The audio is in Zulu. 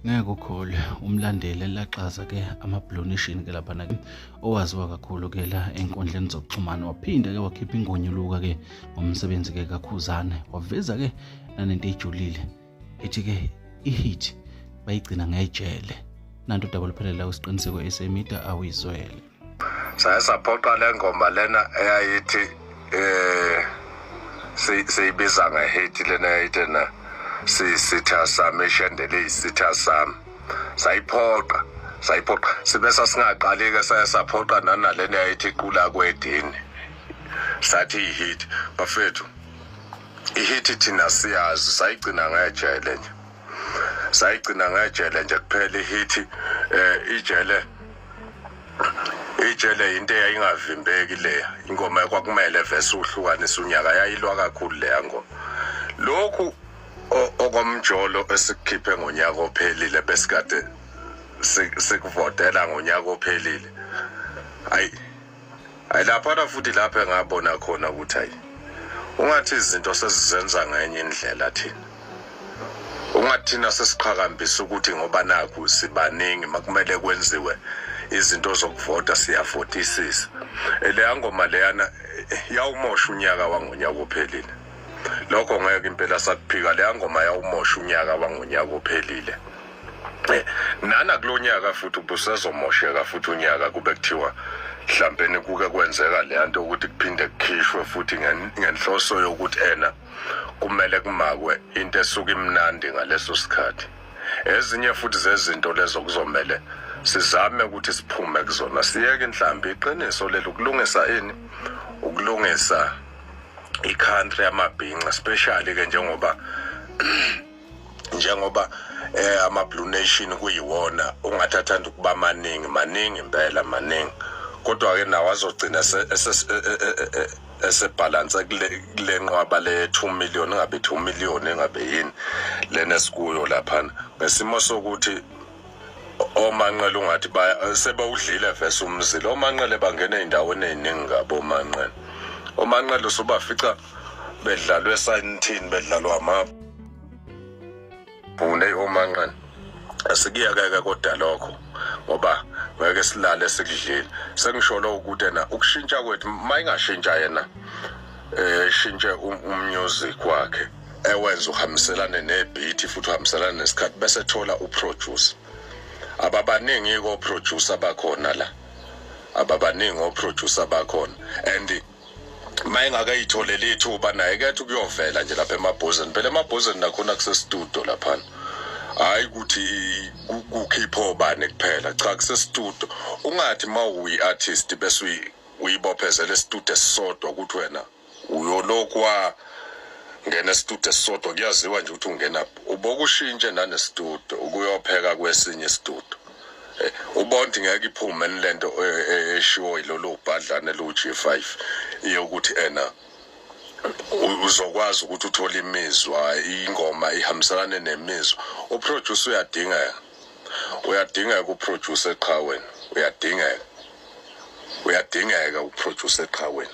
Ngeke ukholwe umlandeli elaxaza ke ama-Blue Nation ke laphana ke owaziwa kakhulu ke la enkundleni zokuxhumana, waphinde ke wakhipha ingonyuluka ke ngomsebenzi ke kaKhuzane, waveza ke nanento ejulile ethi ke i-hit bayigcina ngejele. Nanto udaba oluphelela kwisiqiniseko esemida awuyizwele. Saye saphoqa le ngoma lena eyayithi siyibiza nge-hit lena eyayithi na sisitha sami eshendele isitha sami, sayiphoqa sayiphoqa sibe sasingaqali-ke, saye saphoqa nanalena eyayithi iqula kwedini, sathi i-hit. Bafethu, i-hit thina siyazi sayigcina ngejele nje, sayigcina ngejele nje kuphela i-hit. Ijele ijele into eyayingavimbeki leya ingoma, kwakumele vese uhlukanise unyaka, yayilwa kakhulu leya ngoma. Lokhu okomjolo esikukhiphe ngonyaka ophelile, besikade sikuvotela ngonyaka ophelile, ayi ayi laphana futhi lapho engabona khona ukuthi hayi, ungathi izinto sesizenza ngenye indlela thina, ungathi thina sesiqhakambisa ukuthi ngoba nakhu sibaningi makumele kwenziwe izinto zokuvota, siyavotisisa. Leya ngoma leyana yawumosha unyaka wangonyaka ophelile, lokho ngeke impela sakuphika. Leya ngoma yawumosha unyaka wangonyaka ophelile. Nana kulonyaka futhi ubusezomosheka futhi unyaka, kube kuthiwa mhlampeni kuke kwenzeka leya nto ukuthi kuphinde kukhishwe futhi ngenhloso yokuthi ena kumele kumakwe into esuke imnandi ngaleso sikhathi. Ezinye futhi zezinto lezo kuzomele sizame ukuthi siphume kuzona, siyeke inhlambi. Iqiniso leli, ukulungisa ini, ukulungisa i-country yamabhinca, especially ke njengoba ama Blue Nation kuyiwona ungathathanda ukuba maningi, maningi impela maningi, kodwa ke nawo azogcina ese-balance kule nqwaba le 2 million, ingabe 2 million, engabe yini lena esikuyo laphana, ngesimo sokuthi omanqele ungathi baya sebewudlile vese umzila. Omanqele bangena ey'ndaweni ey'ningi kabi. Omanqele, omanqele usubafica bedlalwe esayinthini, bedlalwa amabhune omanqele. Asikuyekeke kodwa lokho ngoba ngeke silale sikudlile. Sengisho lo ukuthi na ukushintsha kwethu, mayingashintsha yena shintshe um-music wakhe, ewenza uhambiselane ne-beat futhi uhambiselane nesikhathi, bese thola u-producer. Ababaningi ko-producer bakhona la, ababaningi o-producer bakhona, and mayengakayitholeli ithuba naye kethu kuyovela nje lapha emabhozeni. Phela emabhozeni nakhona kusestudio laphana, hayi ukuthi kukhipha obani kuphela, cha, kusestudio. Ungathi uma uyi-artist bese uyibophezela esitudio esisodwa ukuthi wena uyolokhu wangena esitudio esisodwa, kuyaziwa nje ukuthi ungena, ubokushintshe nanestudio ukuyopheka kwesinye isitudio. Ubona ngeke iphume lento eshiwo yilolu bhadlane lu G5 yokuthi ena uzokwazi ukuthi uthole imizwa, ingoma ihambiselane nemizwa. U-producer uyadingeka, uyadingeka u-producer eqhaweni, uyadingeka, uyadingeka u-producer eqhaweni.